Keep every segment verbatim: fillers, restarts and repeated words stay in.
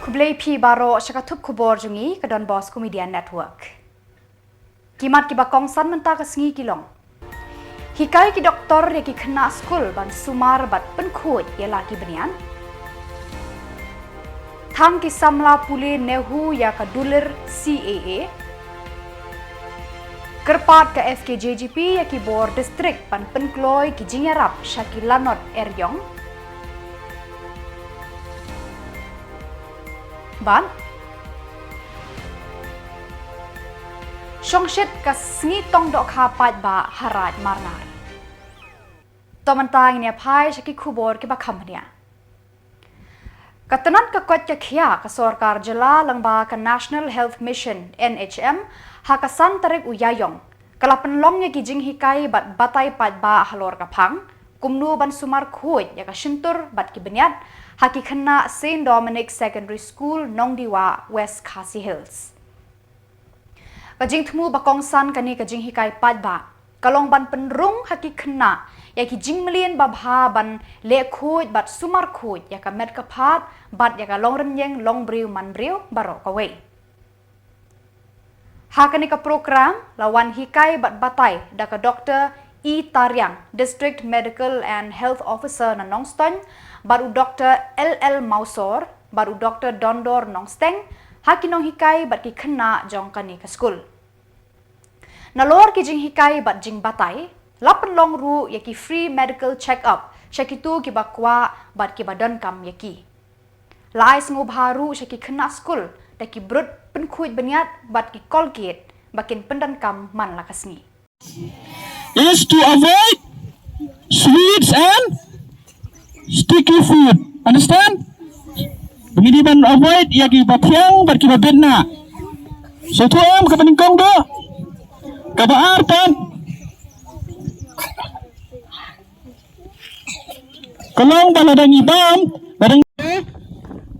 Khublei phi baroh sha ka thup khubor jong ngi ka Don Bosco Media Network. Ki mat kiba kongsan mynta ka sngi ki long: Hikai ki doktor ïa ki khynnah skul ban sumar bad pynkhuid ïa la ki bniat. Thang ki samla pule NEHU ïa ka dulir C A A. Kyrpad ka F K J G P ïa ki bor district ban pynkloi ki jingïarap sha ki lanot eriong. Bad shongshit ka sngi tong dohkha paidbah ha Raid Marnar. To mynta ngin ïa phai sha ki khubor kiba kham bniah. Ka tnat ka koit ka khiah ka sorkar jylla lyngba ka National Health Mission, N H M, ha ka san tarik u Ïaïong ka la pynlong ïa ki jinghikai bad batai paidbah halor ka phang kumno ban sumar khuid ïa ka shyntur bad ki bniat ha ki khynnah Saint Dominic Secondary School, Nongdiwah, West Khasi Hills. Ka jingthmu ba kongsan kane ka jinghikai paidbah ka long ban pynrung ha ki khynnah ïa ki jingmlien babha ban leh khuid bad sumar khuid ïa ka met ka phad bad ïa ka longrynïeng longbriew manbriew baroh kawei. Ha kane ka program la wan hikai bad batai da ka Doktor E Tariang, District Medical and Health Officer na Nongstoiñ, bad u Doktor L L Mawsor bad u Doktor Dondor Nongsteng ha ki nonghikai bad ki khynnah jong kane ka skul. Nalor ki jinghikai bad jingbatai la pynlong ruh ïa ki free medical check up sha kito kiba kwah bad kiba donkam ïa ki. La ai sngewbha ruh sha ki khynnah skul da ki brut pynkhuid bniat bad ki Colgate ba kin pyndonkam man la ka sngi. Is to avoid sweets and sticky food. Understand? Ngi dei ban avoid ïa kiba thiang bad kiba bit na. Sngewthuh em? Kaba nyngkong. Kaba ar pat, ka long ba lada ngi bam, lada ngi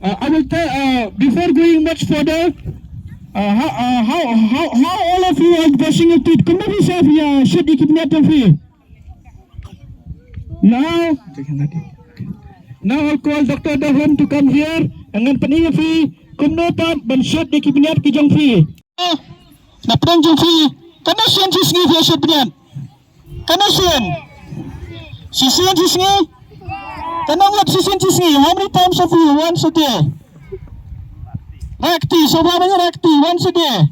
Uh, I will tell, uh, before going much further, uh, how, uh, how, how, how all of you are brushing your teeth? Kumno phi shah, phi, uh, shit ïa ki bniat jong phi? Now, now I'll call Doctor Dahom to come here, and ngan pyni ïa phi kumno pat ban shit ïa ki bniat ki jong phi. Na pdeng jong phi, katno sien shi sngi phi ïa shit bniat? Katno sien? Shisien shi sngi? Katno ngut shisien shi sngi? How many times of you? Once a day. Rakti, so ba many rakti? Once a day.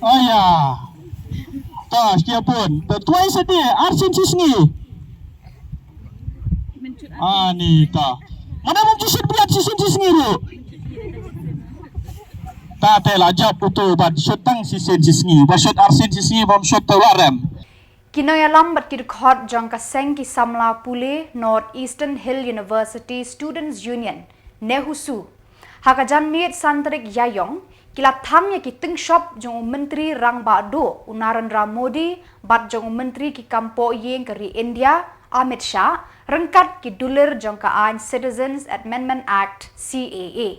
Oh yeah. Ta, stia pun. Ta, twice a day. Arsien shi sngi. Ani ta. Mano bym ju shit bniat shisien shi sngi ruh? Ta te la jop uto ba shit tang shisien shi sngi, ba shit arsien shi sngi, bym shit te la rem. Ki nongïalam bad ki dkhot jong ka seng ki samla pule North Eastern Hill University Students Union, NEHUSU, ha ka janmiet san tarik Ïaïong, ki la thang ïa ki tyngshop jong u Myntri Rangbah Duh u Narendra Modi bad jong u Myntri ki kam pohïing ka ri India, Amit Shah, ryngkat ki dulir jong ka aiñ Citizens Amendment Act, C A A.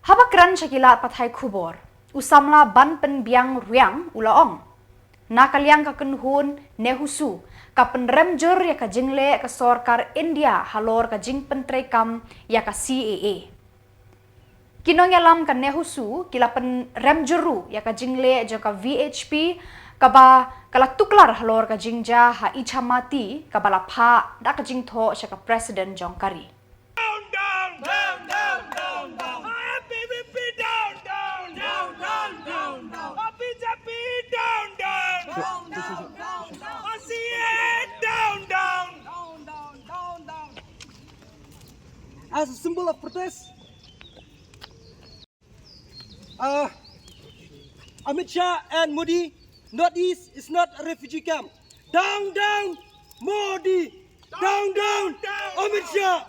Haba kren sha ki lad pathai khubor, u samla Banpynbiang Riang u la ong, na ka liang ka kynhun NEHUSU ka pynrem jur ïa ka jingleh ka sorkar India halor ka jingpyntreikam ïa ka C A A. Ki nongïalam ka NEHUSU ki la pynrem jur ruh ïa ka jingleh jong ka V H P kaba ka la tuklar halor ka jingjia ha Ichamati kaba la phah da ka jingthoh sha ka President jong ka ri. Down, down, down, down, down, down. R P P P down, down, down, down, down, down. R P P P down, down, down, down, down, down. R C A down, down, down, down, down, down. As a symbol of protest, uh, Amit Shah and Modi, Northeast is not a refugee camp. Down, down, Modi. Down, down, Amit Shah.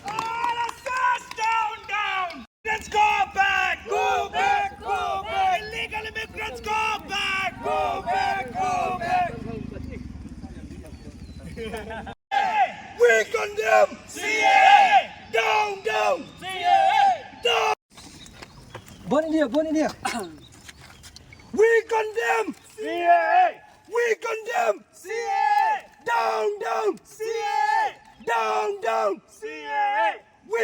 R S S down, down. Let's go back. Go back, go back. Illegal immigrants, go back. Go back, go back. We condemn C A A. Down, down. C A A. Down. Born India, born India. We condemn C A A. We condemn C A A. Down, down. C A A.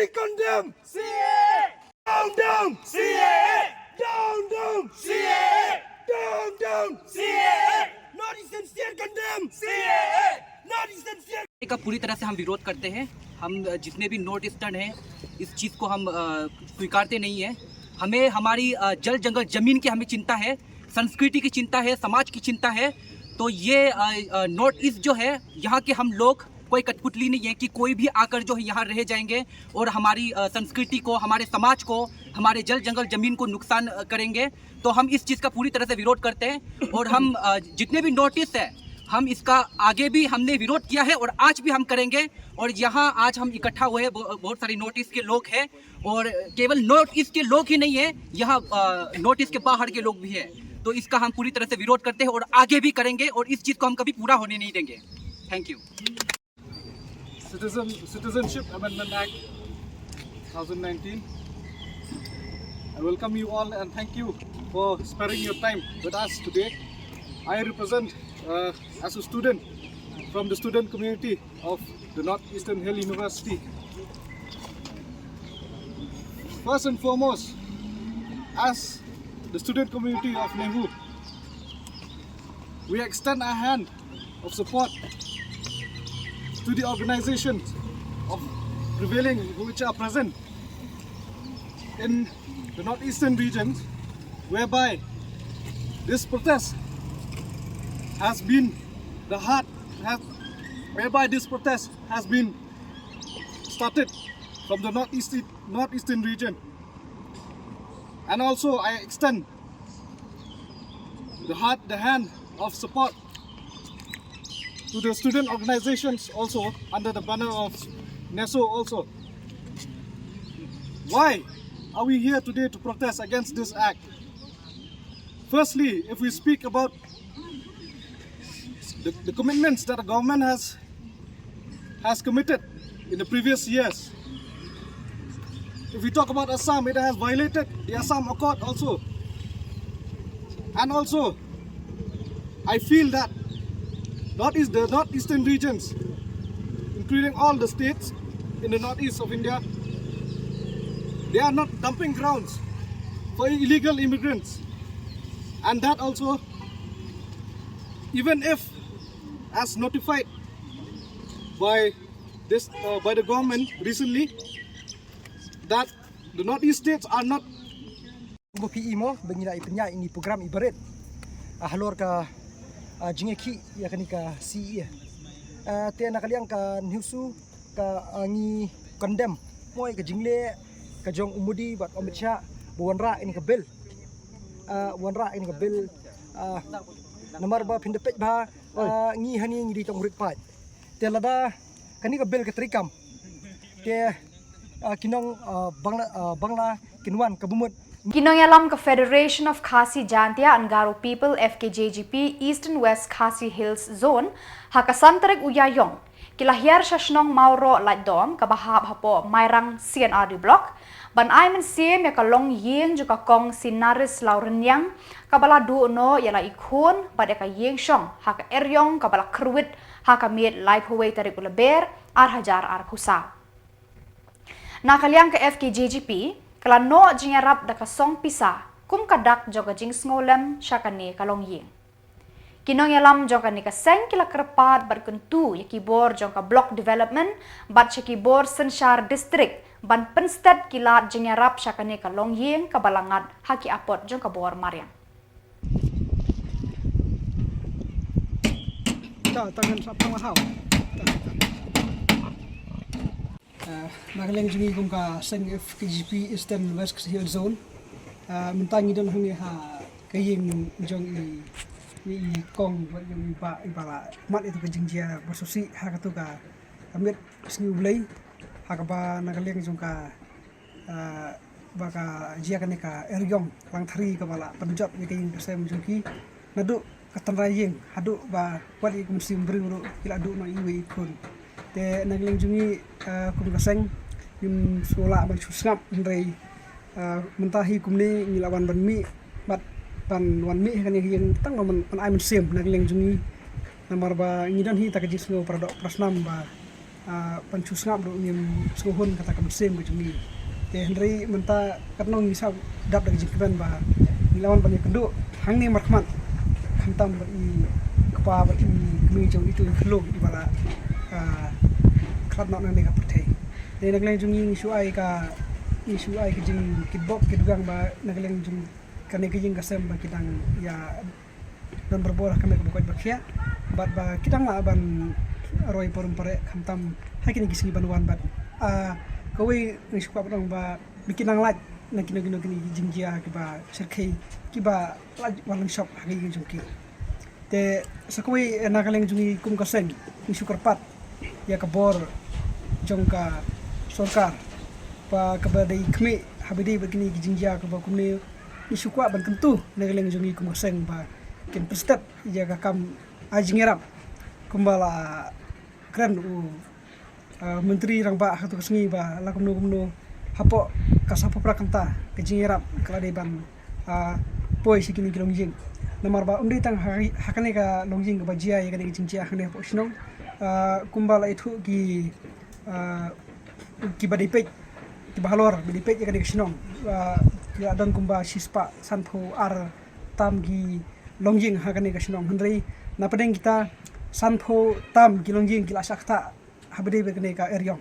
Condemn! C A A! Down, down! C A A! Down, down! C A A! Down, down! C A A! North Eastern State condemn! C A A! North Eastern State का पूरी तरह से हम विरोध करते हैं। हम, अ, जितने भी नॉर्थ ईस्टर्न हैं, इस चीज़ को हम, अ, स्वीकारते नहीं हैं। हमें हमारी, अ, जल जंगल ज़मीन की हमें चिंता है, संस्कृति की चिंता है, समाज की चिंता है। तो ये, अ, अ, नॉर्थ ईस्ट जो है, यहाँ के हम लोग कोई कठपुतली नहीं है कि कोई भी आकर जो है यहाँ रह जाएंगे और हमारी, अ, संस्कृति को, हमारे समाज को, हमारे जल जंगल ज़मीन को नुकसान, अ, करेंगे। तो हम इस चीज़ का पूरी तरह से विरोध करते हैं और हम, अ, जितने भी नॉर्थ ईस्ट है, हम इसका आगे भी हमने विरोध किया है और आज भी हम करेंगे। और यहाँ आज हम इकट्ठा हुए हैं, बहु-, बहुत सारे नॉर्थ ईस्ट के लोग हैं और केवल नॉर्थ ईस्ट के लोग ही नहीं है, यहाँ, अ, नॉर्थ ईस्ट के बाहर के लोग भी हैं। तो इसका हम पूरी तरह से विरोध करते हैं और आगे भी करेंगे और इस चीज़ को हम कभी पूरा होने नहीं देंगे। Thank you. Citizen, Citizenship Amendment Act two thousand nineteen. I welcome you all and thank you for sparing your time with us today. I represent, uh, as a student from the student community of the Northeastern Hill University. First and foremost, as the student community of NEHU, we extend our hand of support to the organizations of prevailing which are present in the northeastern regions, whereby this protest has been the heart, has, whereby this protest has been started from the northeast, northeastern region. And also, I extend the heart, the hand of support to the student organizations also under the banner of NESO also. Why are we here today to protest against this act? Firstly, if we speak about the, the commitments that the government has has committed in the previous years. If we talk about Assam, it has violated the Assam Accord also. And also, I feel that northeast, the northeastern regions, including all the states in the northeast of India, they are not dumping grounds for illegal immigrants. And that also, even if as notified by this, uh, by the government recently, that the northeast states are not. Ba phi i mo ba ngi la i pynïaid ïa kane ka program i barit, ah, halor ka, ah, jingïakhih ïa kane ka C A A. Ah, te na ka liang ka NEHUSU ka, ah, ngi condemn mo ïa ka jingleh ka jong u Modi bad u Amit Shah ba wanrah ïa kane ka bill. Ah, wanrah ïa kane ka bill, ah, namar ba phin da peit ba, ah, ngi hangne ngi dei tang u rit paid. Te lada kane ka bill ka treikam, te, ah, ki nong, ah, Bangla, ah, Bangla kin wan ka bamut. Ki nongïalam ka Federation of Khasi Jaintia and Garo People, F K J G P, Eastern West Khasi Hills Zone, ha ka san tarik u Ïaïong, ki la hiar sha shnong Mawroh Laitdom kaba hap hapoh Mairang C and R D Block, ban ai mynsiem ïa ka longïing jong ka Kong Sinaris Lawrynïang kaba la duh noh ïa la i khun bad ïa ka ïing shong ha ka eriong kaba la kyrwit ha ka miet laiphew wei tarik u Lber, ar hajar arphew saw. Na ka liang ka F K J G P, ka la noh jingïarap da ka song pisa kum ka dak jong ka jingsngewlem sha kane ka longïing. Ki nongïalam jong kane ka seng ki la kyrpad bad kyntu ïa ki bor jong ka Block Development bad sha ki bor synshar district ban pynsted ki lad jingïarap sha kane ka longïing kaba la ngat ha ki apot jong ka bor mariang. Ah, na ka liang jong ngi kum ka seng F K J P Eastern West Khasi Hills Zone, ah, mynta ngi don hangne ha ka ïing jong i, i kong bad jong i bah, i ba la mad ïa ka jingjia ba sngewsih ha katu ka, ka miet sngi U Blei, ha kaba na ka liang jong ka, ah, ba ka jia kane ka eriong Langthari kaba la pynjot ïa ka ïing ka sem jong ki. Naduh ka tynrai ïing haduh ba wat ïa ka mynsiem briew ruh ki la duh noh iwei i khun. Te na ka liang jong ngi, ah, kum ka seng ngim sngewlah ban shu sngap, hynrei, ah, mynta hi kumne ngi la wan ban mih bad ban wan mih ha kane ka ïing tang ban, ban ai mynsiem na ka liang jong ngi. Namar ba ngi don hi ta ka jingsngew paradoh parasnam ba Ah, ban shu sngap ruh ngim sngewhun kata ka mynsiem ka jong ngi. Te hynrei mynta katno ngi sngap dap da ka jingkmen ba ngi la wan ban ïakynduh hangne markhmat, khamtam bad i kpa bad i kmie jong itu i khyllung iba la, ah, khlad noh nangne ka pyrthei. Te na ka liang jong ngi ngi shu ai ka, ngi shu ai ka jingkitbok kitwang ba na ka liang jong kane ka ïing ka sem ba ki dang ïa don barabor ha ka met kaba koit ba khiah bad ba ki dang lah ban roi parum pareh khamtam ha kine ki sngi ban wan bad, ah, kawei ngi shu kwah ban ong ba ba ki nang lait na kino kino kine ki jingjia kiba shyrkhei kiba la wan lang shop ha ka ïing jong ki. Te sa kawei, eh, na ka liang jong ngi kum ka seng ngi shu kyrpad ïa ka bor jong ka sorkar ba kaba dei khmih haba dei bad kine ki jingjia kaba kumne. Ngi shu kwah ban kyntu na ka liang jong ngi kum ka seng ba kin pynstet ïa ka kam ai jingïarap kumba la kren u, ah, Myntri Rangbah ha katu ka sngi ba la kumno kumno hapoh ka sawphew phra kynta ka jingïarap ka la dei ban, ah, poi sha kine ki longïing. Namar ba ym dei tang ha, ha kane ka longïing kaba jia ïa kane ka jingjia hangne hapoh shnong, ah, kumba la ithuh ki, ah, kiba dei peit, kiba halor ba dei peit ïa kane ka shnong, ah, ki la don kumba shispah sanphew ar tam ki longïing ha kane ka shnong, hynrei na pdeng kita sanphew tam ki longïing ki la shah ktah haba dei bad kane ka eriong.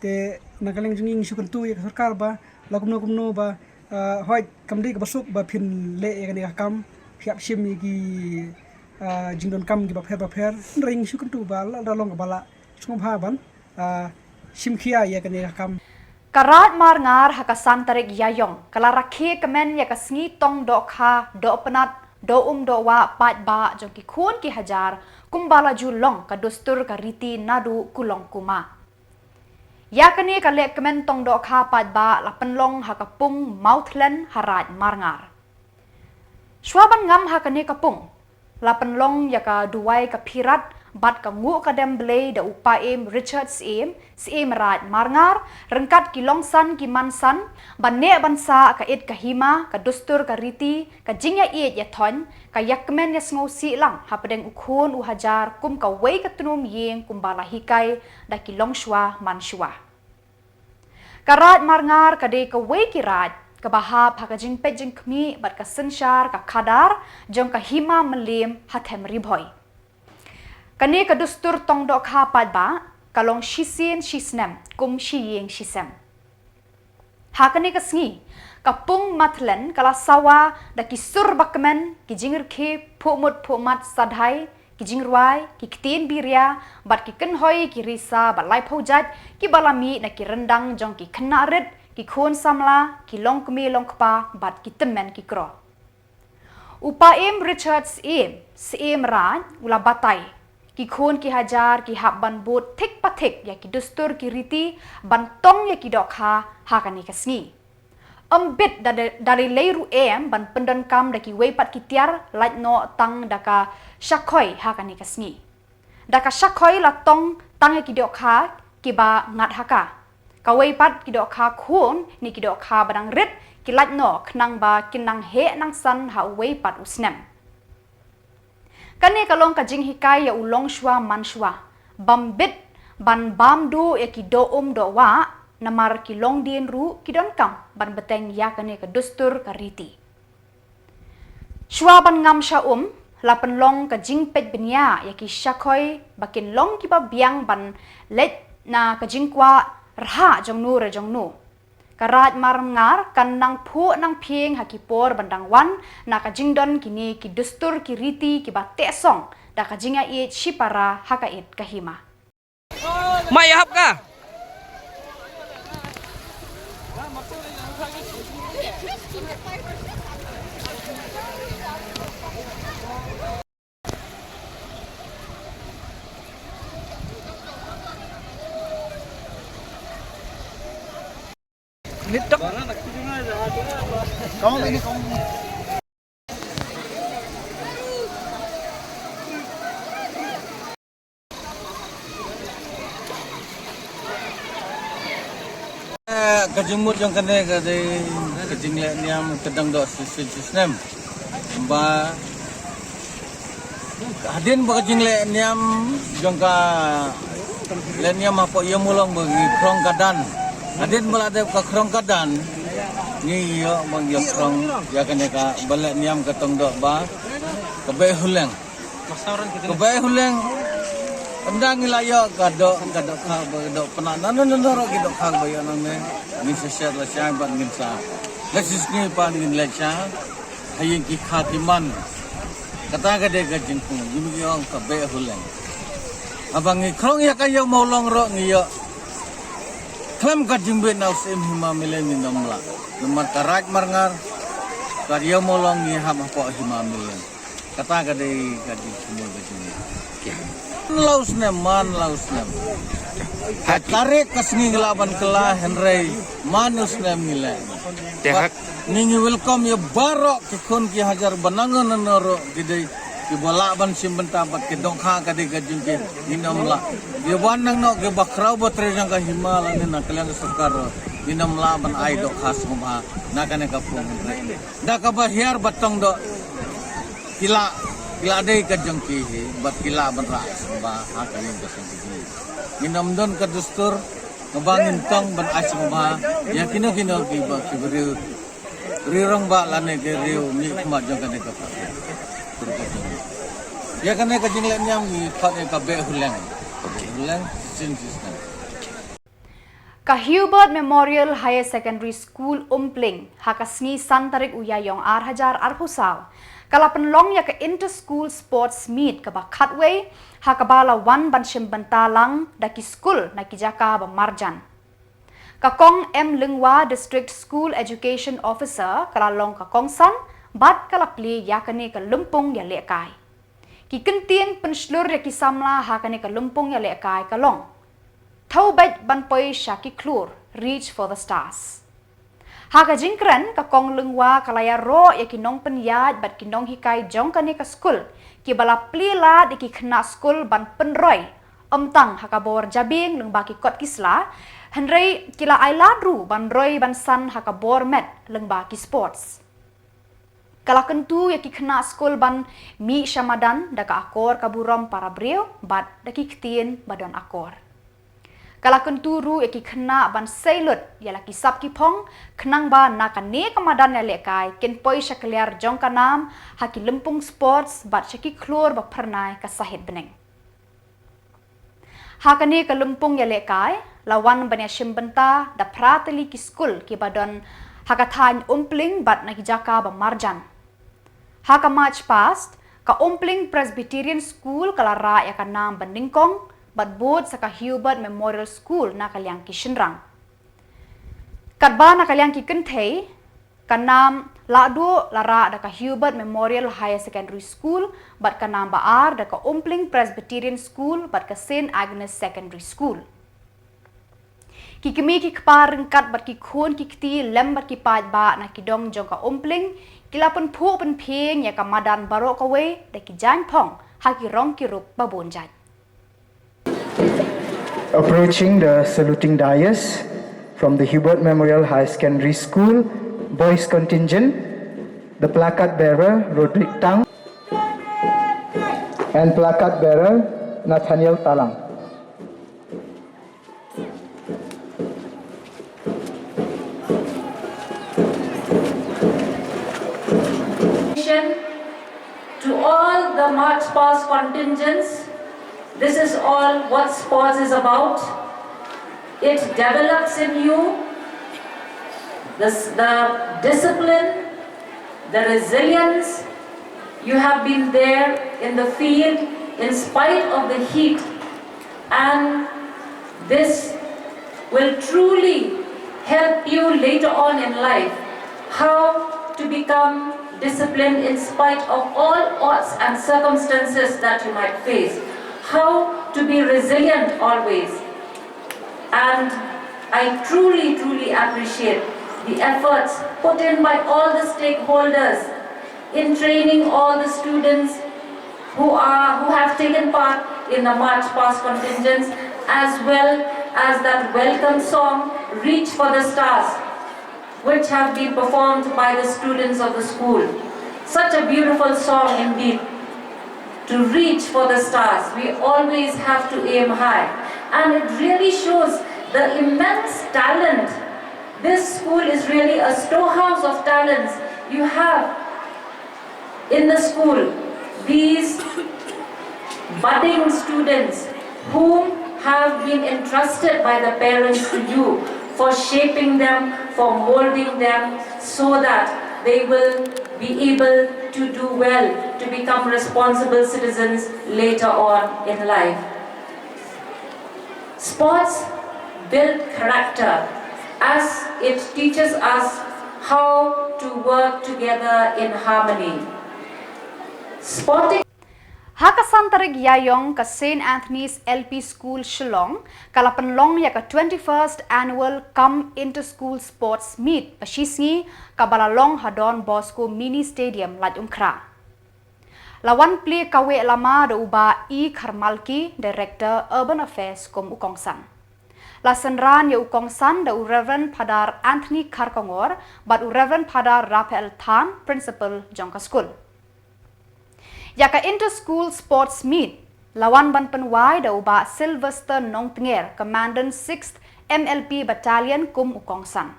Te na ka liang jong ngi ngi shu kyntu ïa ka sorkar ba la kumno kumno ba, ah, hooid kam dei kaba suk ba phin leh ïa kane ka kam, phi hap shim ïa ki, ah, jingdonkam kiba pher ba pher, hynrei ngi shu kyntu ba la da long kaba la sngewbha ban, ah, shim khia ïa kane ka kam. Ka Raid Marngar ha ka san tarik Ïaïong ka la rakhe kmen ïa ka sngi tong dohkha dohpnat doh um doh wah paidbah jong ki khun ki hajar kumba la ju long ka dustur ka riti naduh kulong kumah. Ïa kane ka lehkmen tong dohkha paidbah la pynlong ha ka pung Mawthlen ha Raid Marngar. Shuwa ban ngam ha kane ka pung la pynlong ïa ka duwai ka phirat bad ka nguh ka dem Blei da u Paiem Richard Syiem, Syiem Raid Marngar, ryngkat ki longsan ki mansan, ban neh ban sah ka it ka hima, ka dustur ka riti, ka jingïaieit ïathoiñ, ka ïakmen ïasngewsih lang hapdeng u khun u hajar kum kawei ka tnum ïing kumba la hikai da ki longshuwa manshuwa. Ka Raid Marngar ka dei kawei ki raid kaba hap ha ka jingpeit jingkhmih bad ka synshar ka khadar jong ka hima Mylliem ha Them Ri Bhoi. Kane ka dustur tong dohkha paidbah ka long shisien shisnem kum shi ïing shisem. Ha kane ka sngi ka pung Mawthlen ka la sawa da ki sur bakmen, ki jingrkhie phuhmut phuhmat sadhai, ki jingrwai, ki ktien biria bad ki kynhoi ki risa ba laiphew jait kiba la mih na ki ryndang jong ki khynnah rit, ki khun samla, ki longkmie longkpa bad ki tymmen ki kro. U Paiem Richard Syiem, Syiem Raid u la batai, ki khun ki hajar ki hap ban bud thik pa thik ïa ki dustur ki riti ban tong ïa ki dohkha ha kane ka sngi. Ym bit da, da, da lei lei ruh em ban pyndonkam da kiwei pat ki tiar, lait noh tang da ka shakhoi ha kane ka sngi. Da ka shakhoi la tong tang ïa ki dohkha kiba ngat ha ka. Kawei pat ki dohkha khun ne ki dohkha ba dang rit ki lait noh khnang ba kin nang heh nang san ha uwei pat u snem. Kane ka long ka jinghikai ïa u longshuwa manshuwa bym bit ban bam duh ïa ki doh um doh wah, namar ki longdien ruh ki donkam ban bteng ïa kane ka dustur ka riti. Shuwa ban ngam sha um la pynlong ka jingpeit bniah ïa ki shakhoi ba kin long kiba biang ban leit na ka jingkwah rhah jong no re jong no. Ka Raid Marngar kan nang phuh nang phieng ha ki por ban dang wan na ka jingdon kine ki dustur ki riti kiba teh song da ka jingïaieit shipara ha ka it ka hima. Mai hap ka. Litok. Kong ini kong. Eh, ka jingmut jong kane ka dei ka jingleh niam ka dang doh shisien shisnem. Ba hadien ba ka jingleh niam jong ka Leh niam hapoh Ïew Mawlong ba ngi khrong ka dan. Hadien ba la dep ka khrong ka dan, ngi ïoh ba ngi ïoh khrong ïa kane ka ba leh niam ka tong doh ba ka Beh Huleng. Ka Beh Huleng. Ynda ngi la ïoh ka doh, ka dohkha ba ka doh pynah. Nano nano ruh ki dohkha ba ïoh nangne, ngin sa shet lashai bad ngin sa leh shisngi pat ngin leit sha ha ïing ki kha ki man. Kata ka dei ka jingkung, ïa ngi ong ka Beh Huleng. Haba ngi khrong ïa ka Ïew Mawlong ruh ngi ïoh khlem ka jingbit na u Syiem Hima Mylliem, ngin ym lah. Namar ka Raid Marngar, ka Ïew Mawlong ngi hap hapoh Hima Mylliem. Kata ka dei ka jingkhlem ka jingïa. Man la u snem, man la u snem. Ka tarik ka sngi ngi lah ban kylla, hynrei man u snem ngi leh. Te hak. Ngi ngi welcome ïa baroh ki khun ki hajar ba nang nano ruh ki dei kiba lah ban shim bynta bad ki dohkha ka dei ka jong ki, ngin ym lah. Ki wan nang noh kiba khraw ba trei jong ka hima lane na ka liang ka sorkar ruh, ngin ym lah ban ai dohkha sngewbha na kane ka pung. Da kaba hiar ba tong doh ki lah, ki lah dei ka jong ki hi bad ki lah ban rah sngewbha ha ka liang ka song ki. Ngin ym don ka dustur kaba ngin tong ban ai sngewbha ïa kino kino kiba ki briew Ri Rangbah lane ki riew mih khmat jong kane ka party. Ïa kane ka jingleh niam ngi khot ïa ka Beh Huleng. Huleng shisien shisien. Ka Hubert Memorial Higher Secondary School Umpling, ha ka sngi san tarik u Ïaïong ar hajar arphew saw, ka la pynlong ïa ka Inter School Sports Meet kaba khatwei, ha kaba la wan ban shim bynta lang da ki skul na ki jaka ba marjan. Ka Kong M Lyngwa, District School Education Officer, ka la long ka kongsan bad ka la plie ïa kane ka lympung ïalehkai. Ki kyntien pynshlur ïa ki samla ha kane ka lympung ïalehkai ka long: Thew beit ban poi sha ki khlur, reach for the stars. Ha ka jingkren, ka Kong Lyngwa ka la ïaroh ïa ki nongpynïaid bad ki nonghikai jong kane ka skul kiba la plie lad ïa ki khynnah skul ban pynroi, ym tang ha ka bor jabieng lyngba ki kot ki sla, hynrei ki la ai lad ruh ban roi ban san ha ka bor met lyngba ki sports. Ka la kyntu ïa ki khynnah skul ban mih sha madan da ka akor ka burom para briew bad da ki ktien ba don akor. Ka la kyntu ruh ïa ki khynnah ban sei lut ïa la ki sap ki phong, khnang ba na kane ka madan ïalehkai kin poi sha kliar jong ka nam ha ki lympung sports bad sha ki khlur ba phyrnai ka sahit bneng. Ha kane ka lympung ïalehkai, la wan ban ïashim bynta da phra tylli ki skul kiba don ha ka thaiñ Umpling bad na ki jaka ba marjan. Ha ka March past, ka Umpling Presbyterian School ka la rah ïa ka nam ba nyngkong bad bud sa ka Hubert Memorial School na ka liang ki shynrang. Katba na ka liang ki kynthei, ka nam Lahduh la rah da ka Hubert Memorial Higher Secondary School bad ka nam ba ar da ka Umpling Presbyterian School bad ka Saint Agnes Secondary School. Ki kmie ki kpa ryngkat bad ki khun ki kti lem bad ki paidbah na ki dong jong ka Umpling ki la pynphuh pynphieng ïa ka madan baroh kawei da ki jaiñ phong ha ki rong ki rup ba bun jait. Approaching the saluting dais from the Hubert Memorial High Secondary School Boys Contingent, the placard bearer Roderick Tang and placard bearer Nathaniel Talang. To all the March past contingents, this is all what sports is about. It develops in you this, the discipline, the resilience. You have been there in the field in spite of the heat, and this will truly help you later on in life, how to become disciplined in spite of all odds and circumstances that you might face, how to be resilient always. And I truly, truly appreciate the efforts put in by all the stakeholders in training all the students who are, who have taken part in the March past contingents, as well as that welcome song, Reach for the Stars, which have been performed by the students of the school. Such a beautiful song indeed. To reach for the stars, we always have to aim high. And it really shows the immense talent. This school is really a storehouse of talents. You have in the school these budding students whom have been entrusted by the parents to you for shaping them, for molding them, so that they will be able to do well, to become responsible citizens later on in life. Sports build character as it teaches us how to work together in harmony. Sporting Ha ka san tarik Ïaïong ka Saint Anthony's L P School Shillong ka la pynlong ïa ka twenty-first annual cum inter-school sports meet ba shisngi kaba la long ha Don Bosco Mini Stadium, Laitumkhrah. La wan plie kawei lama da u Bah E Kharmalki, Director Urban Affairs kum u kongsan. La synran ïa u kongsan da u Reverend Phadar Anthony Kharkongor bad u Reverend Phadar Raphael Tham, Principal jong ka skul. Ïa ka inter-school sports meet la wan ban pynwai da u Bah Sylvester Nongtnger, Commandant sixth M L P Battalion kum u kongsan.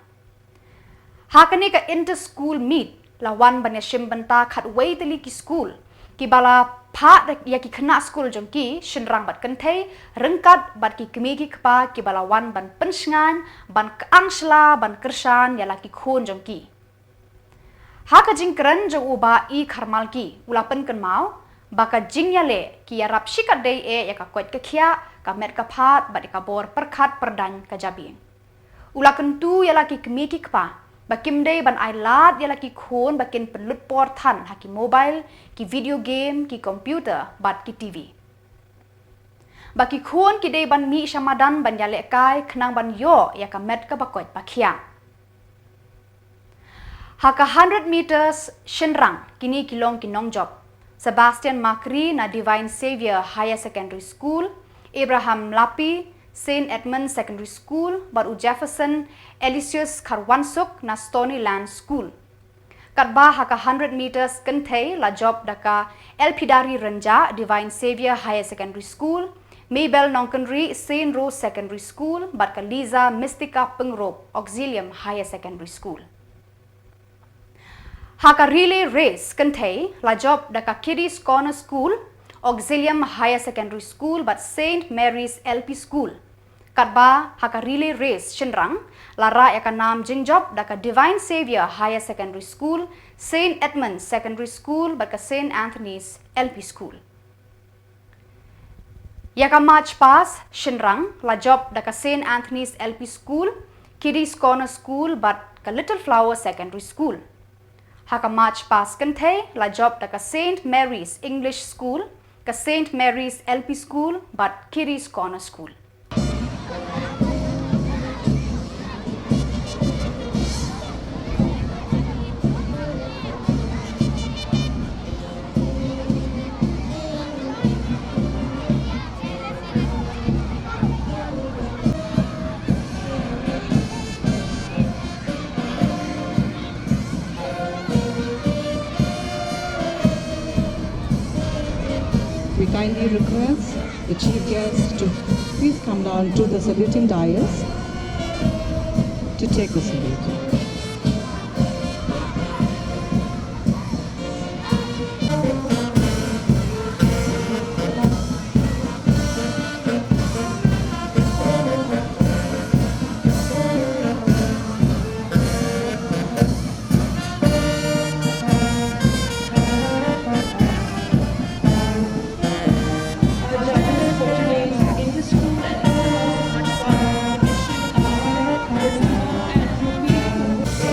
Ha kane ka inter-school meet la wan ban ïashim bynta khatwei tylli ki skul kiba la phah ïa ki khynnah skul jong ki shynrang bad kynthei ryngkat bad ki kmie ki kpa kiba la wan ban pynshngaiñ, ban kyrshan, ban kyrshan ïa la ki khun jong ki. Ha ka jingkren jong u Bah E Kharmalki u la pynkynmaw ba ka jingïaleh ki ïarap shikatdei eh ïa ka koit ka khiah, ka met ka phad bad ïa ka bor pyrkhat pyrdaiñ ka jabieng. U la kyntu ïa la ki kmie ki kpa ba kim dei ban ai lad ïa la ki khun ba kin pynlut por than ha ki mobile, ki video game, ki computer bad ki T V. Ba ki khun ki dei ban mih sha madan ban ïalehkai khnang ban ïoh ïa ka met kaba koit ba khiah. Ha ka hundred meters shynrang kine ki long ki nongjop: Sebastian Makri na Divine Saviour Higher Secondary School, Abraham Mlapi, Saint Edmund Secondary School bad u Jefferson Aloysius Kharwansuk na Stonyland School. Katba ha ka hundred meters kynthei la jop da ka Elphidari Rynjah, Divine Saviour Higher Secondary School, Mabel Nongkynrih, Saint Rose Secondary School bad ka Liza Mystica Pyngrope, Auxilium Higher Secondary School. Ha ka relay race kynthei la jop da ka Kiddies Corner School, Auxilium Higher Secondary School bad Saint Mary's L P School. Katba ha ka relay race shynrang la rah ïa ka nam jingjop da ka Divine Saviour Higher Secondary School, Saint Edmund Secondary School bad ka Saint Anthony's L P School. Ïa ka march past shynrang la jop da ka Saint Anthony's L P School, Kiddies Corner School bad ka Little Flower Secondary School. Ha ka march past kynthei la jop da ka Saint Mary's English School, ka Saint Mary's L P School bad Kiddies Corner School. We kindly request the chief guest to please come down to the saluting dais to take the salute.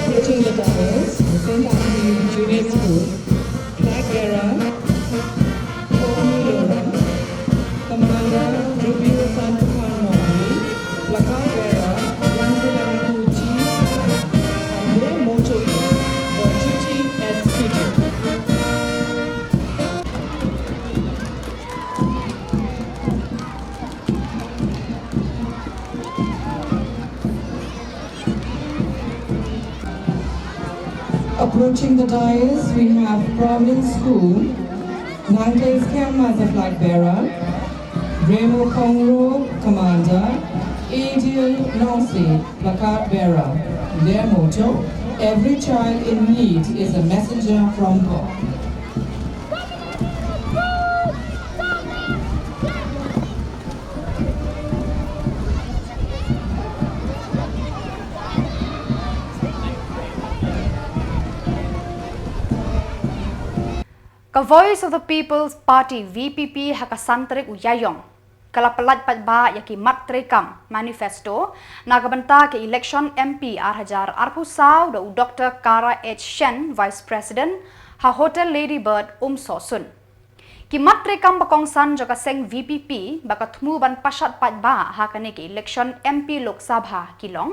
Approaching the dais, Saint Anthony Junior School, flag bearer, Commander Ruby Santapan Mawlai, placard bearer Ranjilani Kuchi, and their motto is for duty at Fiji. Approaching the dais, we have Providence School, Nangtei Skem as a flag bearer, Remo Kongro, Commander, Adil Nongsi, Placard Bearer. Their motto: "Every child in need is a messenger from God." Ka Voice of the People's Party, V P P, ha ka san tarik u Ïaïong ka la pyllait paidbah ïa ki mat treikam, manifesto, na ka bynta ka election M P ar hajar arphew saw da u Doctor Kara H Shen, Vice President, ha Hotel Lady Bird, Umsohsun. Ki mat treikam ba kongsan jong ka seng V P P ba ka thmu ban pashat paidbah ha kane ka election M P Lok Sabha ki long: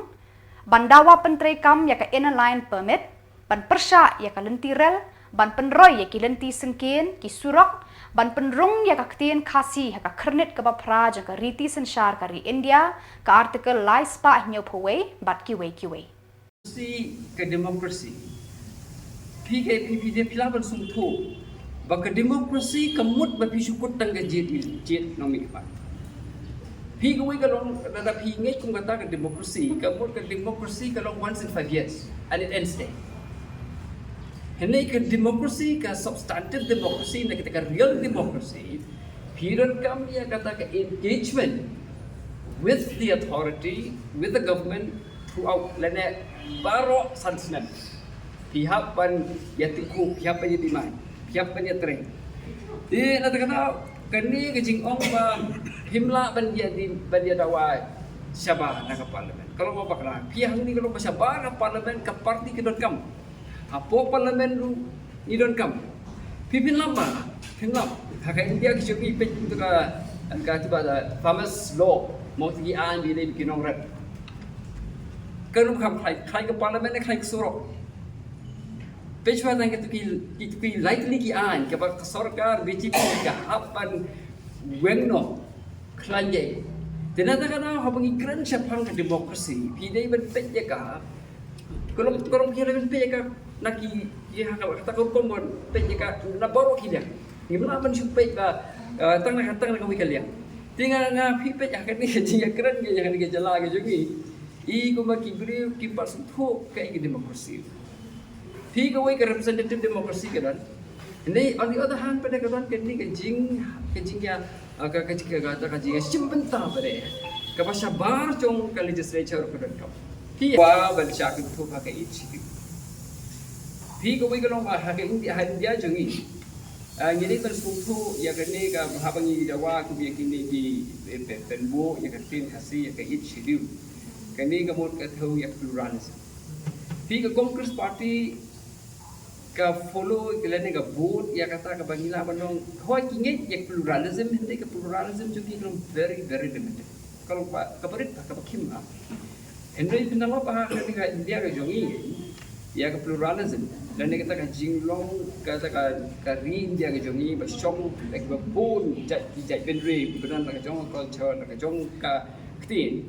ban dawa pyntreikam ïa ka Inner Line Permit, ban pyrshah ïa ka lynti rel, ban pynroi ïa ki lynti syngkien, ki surok, ban pynrung ïa ka ktien Khasi ha ka khyrnit kaba phra jong ka riti synshar ka ri India, ka Article lai spah hynñiewphew wei, bad kiwei kiwei. Si ka democracy. Phi ka phi phi dei phi lah ban sngewthuh ba ka democracy ka mut ba phi shu kut tang ka jied, jied nongmihkhmat. Phi kawei ka long, lada phi ngeit kum kata ka democracy, ka mut ka democracy ka long once in five years and it ends there. Hynrei ka democracy, ka substantive democracy, na kita ka real democracy, phi donkam ïa kata ka engagement with the authority, with the government throughout, lane baroh san snem. Phi hap ban ïa tyngkhuh, phi hap ban ïa demand, phi hap ban ïa trei. Te na kata ka daw, kane ka jingong ba phim lah ban ïa di, ban ïa dawa shabar na ka parliament, ka long ba bakla. Phi hangne ka long ba shabar na parliament ka party ka donkam. Hapoh parliament ruh ngi donkam. Phi phin lap ba, phin lap. Ha ka India ki jong ngi, peit to ka, ka kiba da famous law, mo, ki aiñ ba ïadei bad ki nongret. Ka ruh kam khlaiñ, khlaiñ ka parliament ne khlaiñ ka surok. Peit shuwa tang kito ki, kito ki lai tylli ki aiñ kaba ka sorkar B J P ka hap ban weng noh, khlaiñ ei. Te na kata ka daw, haba ngi kren shaphang ka democracy, phi dei ban peit ïa ka, ka long, ka long phi dei ban peit ïa ka na ki, ki ha ka, kata ka rukom ban peit ïa ka na baroh ki liang. Ngim lah ban shu peit ba, eh, tang na ka, tang na kawei ka liang. Te nga, nga, phi peit ïa kane ka jingïakren ïa kane ka jylla ka jong ngi, i kumba ki briew kim pat sngewthuh kaei ka democracy. Phi kawei ka representative democracy ka don. Hynrei on the other hand pat ka don kane ka jing, ka jingïa, ah, ka, ka jing, ka, ka, ka jingïashim bynta pat kaba shabar jong ka legislature ka donkam. Phi kwah ban shah kynthoh ha ka Eighth Schedule. Phi kawei ka long ba ha ka India, ha India jong ngi, ah, ngi dei ban sngewthuh ïa kane ka, haba ngi dawa kum ïa kine ki, eh, pyn, pynbud ïa ka ktien Khasi, ïa ka Eighth Schedule. Kane ka mut ka thew ïa ka pluralism. Phi ka Congress Party ka follow, ka lane ka vote ïa kata kaba ngi lah ban ong, hooid, ki ngeit ïa ka pluralism, hynrei ka pluralism jong ki ka long very, very limited. Ka long ba, kaba rit, kaba khim ha. Hynrei phin da lap ha kane ka India ka jong ngi, ïa ka pluralism, lane kata ka jinglong, kata ka, ka ri India ka jong ngi ba shong da kiba bun jait, jait bynriew, kiba don la ka jong ka culture, la ka jong ka ktien.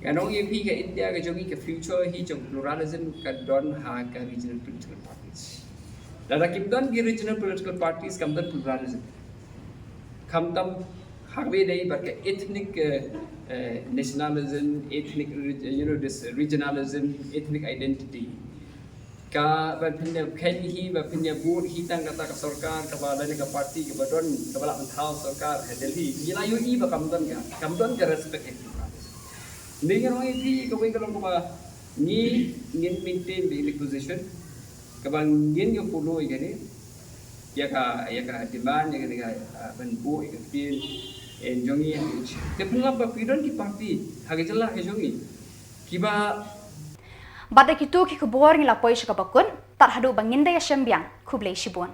Ngan ong ïa phi, ka India ka jong ngi, ka future hi jong pluralism ka don ha ka regional political parties. Lada kim don ki regional political parties, kam don pluralism. Khamtam ha kaba ïadei bad ka ethnic, eh, eh, nationalism, ethnic reg-, you know, this regionalism, ethnic identity. Ka, ba phin ïa kheiñ hi, ba phin ïa bud hi tang kata ka sorkar kaba, lane ka party kaba don, kaba lah ban thaw sorkar ha Delhi. Ngi la ïohi ba kam don ka, kam don ka respect ïa ka. Ngi ngi ong ïa phi, kawei ka long kaba ngi, ngin maintain the position kaba ngin ïa follow ïa kane, ïa ka, ïa ka demand, ïa ka, ïa ka, ah, ban buh ïa ka ktien, eh, jong ngi. Te pynlong ba phi don ki party ha ka jylla ka jong ngi kiba Bad da kitu ki khubor ngi la poi sha kaba kut, tad haduh ba ngin da ïashem biang, khublei shibun.